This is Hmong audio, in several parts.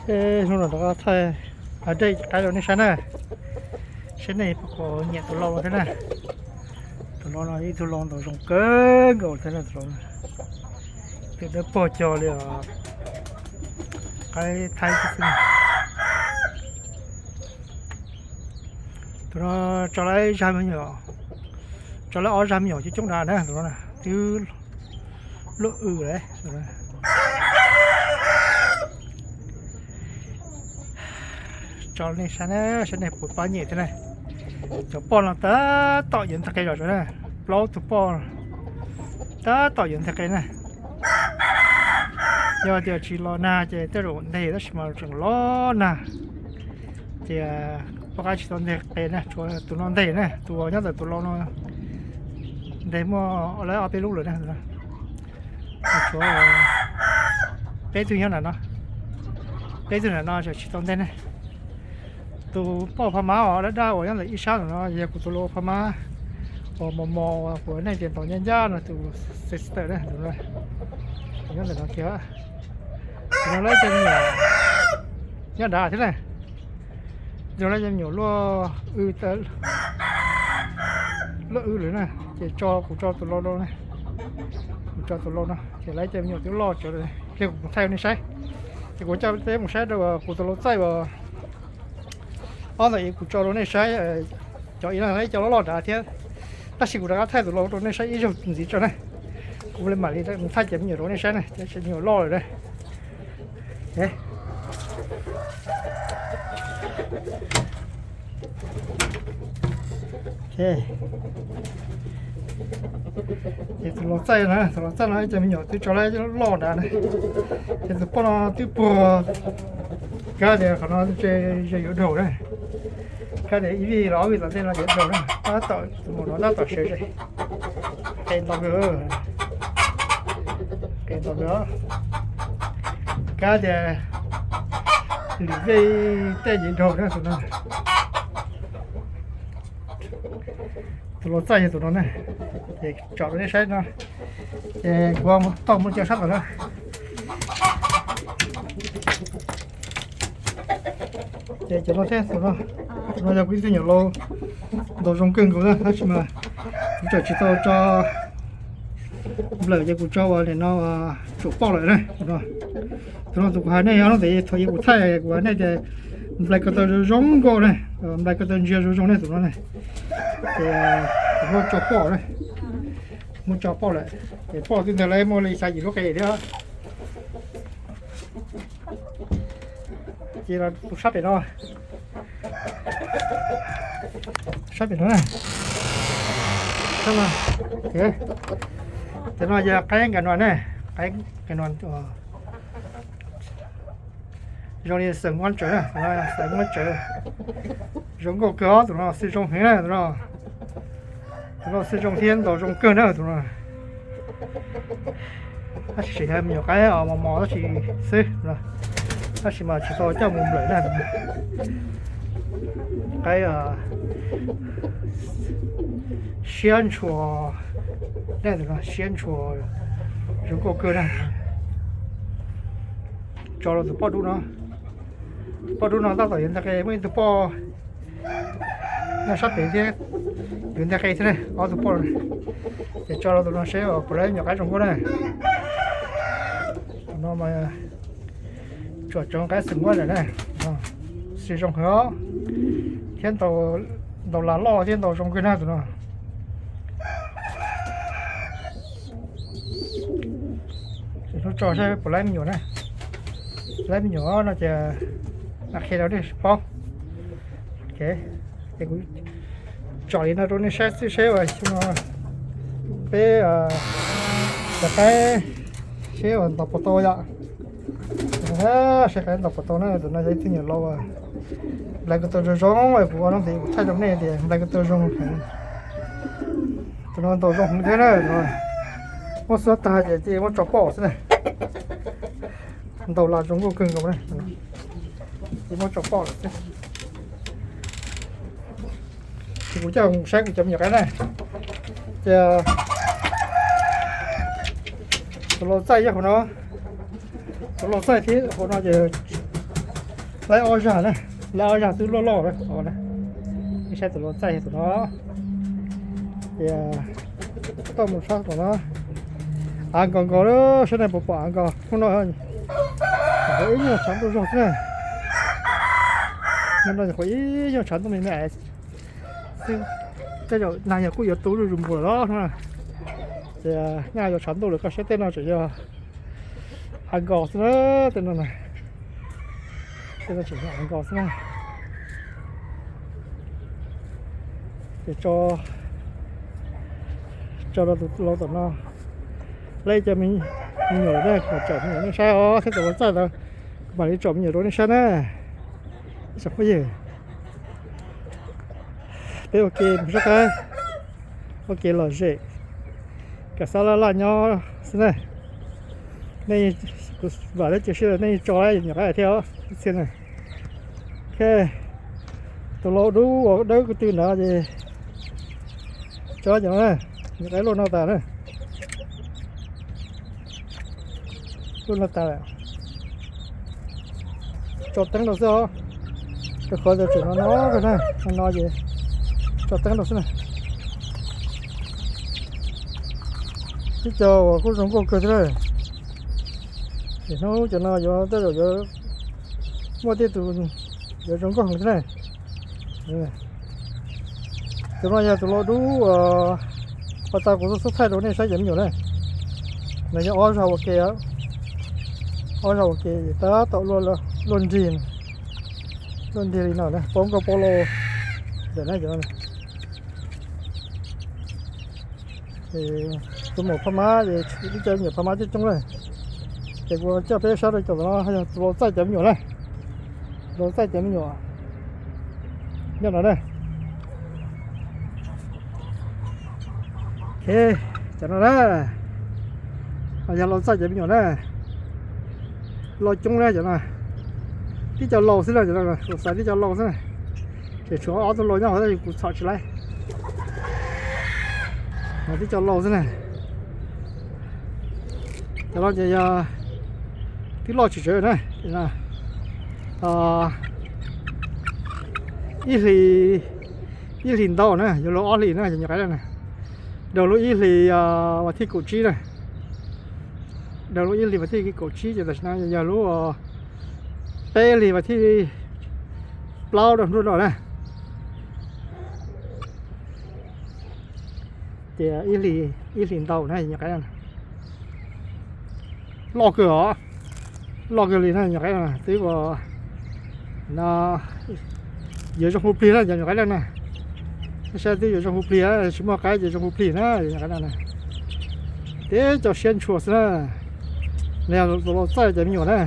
Hnub no rov qab thaij dej qaib rau nej saib na, saib nej puas nyiam tus lau no thiab na. Tus lau no ib tug lau ntau zoo kawg nkaus thiab na tus lau no. Twb dawb paug cog li os, qaib thaib xwb xwb. Tus no tso lawv zag me nyuam, tso lawv ob zag me nyuam coob coob dav na tus no na, twb luaj w lawm. Tso nej saib na, saib nej puas pab nyiam thiab na. Cov poj no tab tom yuav nteg qe zom zaws na, plaub tug poj tab tom yuav nteg qe na. Yog tias tsis los nag ces tej zaum nteg tab sis mas tseem los nag ces poj qaib tsis tau nteg qe na, tshuav tus no nteg na, tus uas nyob ntawm tus lau no nteg muaj lawv ob peb lub lawm na. Tshuav peb tug nyob nram no, peb tug nram no tseem tsis tau nteg ne. Tus poj pha mab os, dab dab uas nyob ntawm ib sab ntawm no yog kuv tus lau pha mab uas mos mos uas kuv nej tias ntaus ncaj ncaj no, tus sister na, nyob ntawm no kiag. Tus no lawv cov me nyuam nyob nrad thiab na. Tus no lawv cov me nyuam luaj w, luaj w lawm na, ces tso, kuv tso tus lau no, kuv tso tus lau no ces lawv cov me nyuam twb loj tsawv lawm, pliag kuv mus thaij nej saib. Ces kuv coj peb mus saib rau kuv tus lau txaij uas ob ntawm ib kuv tso rau nej saib, cov ib leeg lawv cov loj loj nrad thiab, tab sis kuv rov qab thaij tus lau rau nej saib ib zaug ntxiv tso na. Kuv mam li mus thaij cov me nyuam rau nej saib na, cov me nyuam loj lawm na. Ces tus lau txaij na, tus lau txaij no ib co me nyuam twb tso lawv loj nrad na. Ces tus poj no twb puag kab tias qhov no ze yuav daug na. Kab tias ib vij los ob vij tom ntej no yuav daug na, tab tom tus maum no tab tom sawv ze. Qe ntau kawg, qe ntau kawg. Kab tias lwm vij tej yuav daug na tus no. Tus lau txaij yog tus no na, ces tsom rau nej saib no, ces kuv tau mus cov sab tom na. Ces cov no thiab, tus no yog kuv ib tug nyuam lau ntaus zoo kawg nkaus na, tab sis mas kuv tseem tsis tau tso nplawm ces kuv tso ua li no tsuam poj lawm na. Tus no tus kuv hais nej ob hnub ntawd thaum ub kuv thaij kuv hais nej tias nplai ko taw zoo zoo nkauj na, nplai ko taw ntsia zoo zoo ne tus no na. Ces kuv muab tso poj na, muab tso poj lawm, ces poj twb nteg lawv muaj li xya yim lub qe thiab. Ces los tus sab pem no, sab pem no na, sab no, ces no yog qaib nkas nua na, qaib nkas nua zoo li xeem muab tsawv na, xeem muab tsawv, zoo nkauj kawg os, tus no xwb zoo heev na tus no. Tus no xwb zoo thiab ntaus zoo kawg na tus no. Tab sis tseem yog me nyuam qaib mos mos tab sis xwb, tab sis mas tsis tau coj mus nplawm na. Qaib siab ntshua, siab ntshua, zoo nkauj kawg na. Tso rau tus poj dub no, poj dub no tab tom yuav nteg qe, muaj ib tug poj nyob sab pem thiab, yuav nteg qe thiab ne, ob tug poj no. Ces tso rau tus no seb puas lawv me nyuam qaib zoo nkauj na. Tus no mas tsuam tsoov qaib xwm muab lawm na, xwm zoo heev os, thiab ntaus las loj thiab ntaus zoo kawg na tus no. Hnub tso saib puas lawv me nyuam na, lawv me nyuam no ces mam qhia rau nej paub. Ces kuv tsom li no rau nej saib xwb seb uas xyoo no peb cov qaib seb uas ntaus puas tau yom. Saib qaib ntaus puas tau na, tus no yog ib tug nyuam lau nplai ko taw zoo zoo, kuv ua hnub ntawd kuv thaij rau nej tias nplai ko taw zoo heev. Tus no ntaus zoo heev thiab na, muab xuab tag ces cia muab tso poj xwb na. Ntaus las zoo nkauj kawg nkaus na, ces muab tso poj lawm xwb. Ces kuv coj saib kuv cov me nyuam qaib na. Ces tus lau txaij yog hauv no, tus lau txaij thiab hauv no ces Laib ob zag na, laib ob zag twb loj loj na. Nej saib tus lau txaij tus no, ces toj mus tshab tom no, av nkaus nkaus lawm, saib nej puas pom av nkaus. Hnub no nyuam qhuav ib nyuag tshav ntuj zog xwb na, hnub no nyuam qhuav ib nyuag tshav ntuj me me xwb. Tej zaum nag yog kuj yuav tu zuj zus npaum lawm los no, ces nyaj yuav tshav ntuj lawm, koj saib tej no tseem yog av nkaus xwb na, tej no, tej no tseem yog av nkaus xwb na. Ces tso rau tus lau tom no, laib cov me nyuam lawm na, kuv mam tsom me nyuam nej saib os, thiab tus lau txaij ntawd kuv mam li tsom me nyuam rau nej saib na. Ib tsoom phooj ywg, peb ua ke mus soj qab, ua ke lom zem, kam xab laj laj nyob xwb na. Nej, kuv vam thiab cia siab nej tso lawm nyuam qab thiab ib txhia na. Tus lau dub uas dawb ko tw ntawd ces tso cov no na, nyuam qab luaj no tas na. Luaj no tas lawm, tso teeb rau xwb os. Rau qhov tias tseem no no na, no no ces tso teeb rau xwb na. Tib co uas kuj zoo nkauj kawg thiab na. Ces hnub cov no yuav tej zaum yuav muaj tej tus yuav zoo nkauj heev thiab na. Tus no yog tus lau dub uas pas tas kuv xub thaij rau nej saib cov me nyuam na. Nws yog ob zag ua ke, ob zag ua ke tab tom luaj nrig, luaj nrig li no na, paub nkauj paub lau ntawm na cov no. Tus maum phaj mab es ib co me nyuam phaj mab coob coob na. Ces kuv coj peb saib rau cov no yog tus lau txaij cov me nyuam na. Lau txaij cov me nyuam nyob no na. Cov no na, yog lau txaij cov me nyuam na. Lau coob na cov no, tib co lau xwb na, kuv xav tib co lau xwb na. Ces tshuav ob tug lau nyob hauv tab sis kuv txhom tsis laib. Tib co lau xwb na. Cov no ces yog twb loj tsis tsawg na. Ib hlis, ib hlis ntau na, yuav luag ob hlis na cov nyuam qaib na. Daug lub ib hlis vas thib kaum tsib na. Daug lub ib hlis vas thib kaum tsib ces tam sim no yog lub peb hlis vas thib plaub rau nruab no na. Ces ib hlis ntau na nyuam qaib, loj kawg os, loj kawg li na nyuam qaib no twb ua no yuav zoo hu plig na cov nyuam qaib na. Saib twb yuav zoo hu plig, tsis muaj qaib ces zoo hu plig na nyuam qaib no. Tib co siab ntshua xwb na. Nws yog tus lau txaij cov me nyuam na.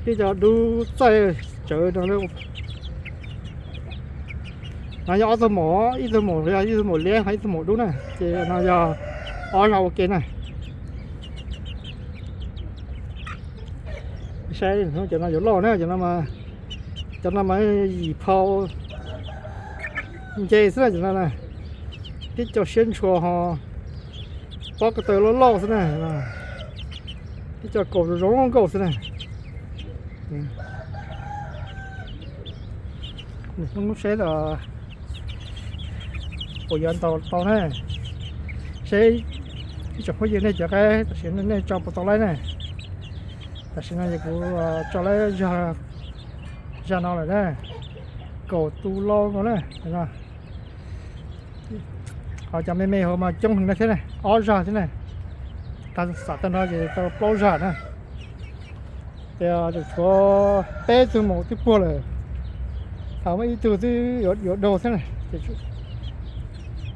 Tib co dub txaij tsawv no. No yog ob tug maum, ib tug maum, ib tug maum liab, ib tug maum dub na, ces no yog ob zag ua ke na. Saib cov no yuav loj na, cov no mas yim phau nce xwb na cov no na. Tib co siab ntshua ho pob ko taw loj loj xwb na. Tib co kaus zoo nkauj xwb na. Hnub saib puas yuav ntau tau na. Saib ib tsoom phooj ywg nej cov qaib tam sim no nej tso puas tau laib na. Tam sim no ces kuv tso laib zag no lawm na. Kaum tus lau no na. Ho cov me me hauv mas coob heev na thiab na, ob zag thiab na. Tag xam tag no ces tau plaub zag na. Ces tshuav peb tug maum twb puag lawm, ho muaj ib tug twb yuav daug thiab na.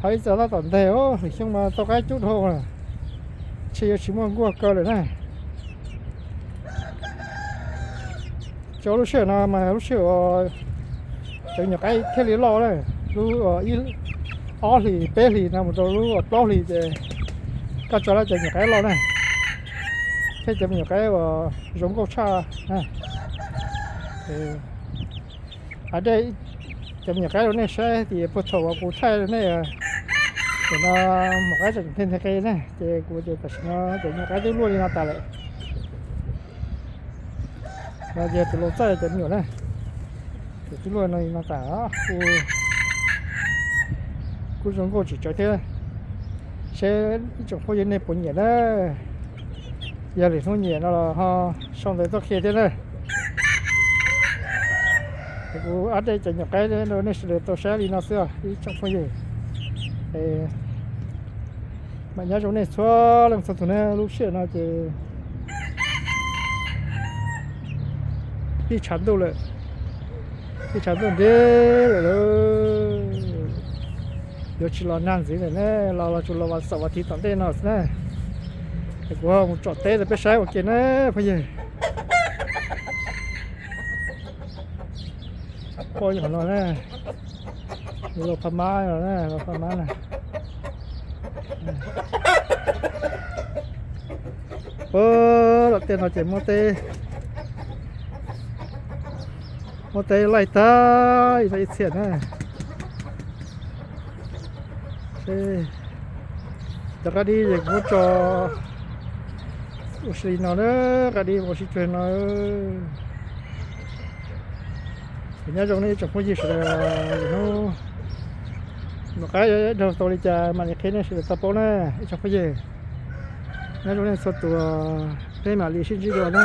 Ho ib txhia tab tom nteg, lwm xyoo mas tau qaib coob dhau, ntshe yuav tsis muaj nkuaj kaw lawm na. Tso lub sij hawm no mas lub sij hawm cov me nyuam qaib thiaj li loj na. Lub ob hlis peb hlis no mus rau lub plaub hlis ces koj tso lawm cov me nyuam qaib loj na, thiab cov me nyuam qaib uas zoo nkauj tshaj na. Hais dej cov me nyuam qaib rau nej saib tias puag thaum uas kuv thaij nej, ces no maum qaib tseem nthe nthe qe na, ces kuv ces tam sim no cov me nyuam qaib twb luaj li no tas lawm. No ces tus laus txawj cov me nyuam na. Tus tub luaj no no tas, kuj zoo nkauj tsis tsawg thiab. Seb ib tsoom phooj ywg nej puas nyiam na. Yog lwm hnub nyiam no los ho sau ntawv tuaj qhia thiab na. Es kuv ab dej cov nyuam qaib rau nej sawv daws tau saib li no xwb os ib tsoom phooj ywg. Mam nyob zoo nej txhua leej txhua tus na, lub sij hawm no ces pib tshav ntuj lawm, pib tshav ntuj ntev lawm lauj. Yuav tsis los nag ntxiv lawm ne, los los tsuas los vas xaum vas thiv tom ntej no xwb na. Es kuv ho mus tsom teb rau peb saib ua ke na phooj ywg. Poj yog no na, los phaj mab, los phaj mab na. Ua, los tej no ces muab teb, muab teb laij tag ib txhiab na. Cov qab dib es kuv muab tso ua si li no na, qab dib ua si tsuag no. Nyob zoo nej ib tsoom phooj ywg sawv daws, hnub no qaib dhau tau li cas mam li qhia nej sawv daws tau paub na ib tsoom phooj ywg. Nyob zoo nej txhua tus, peb mam li sib ntsib dua na.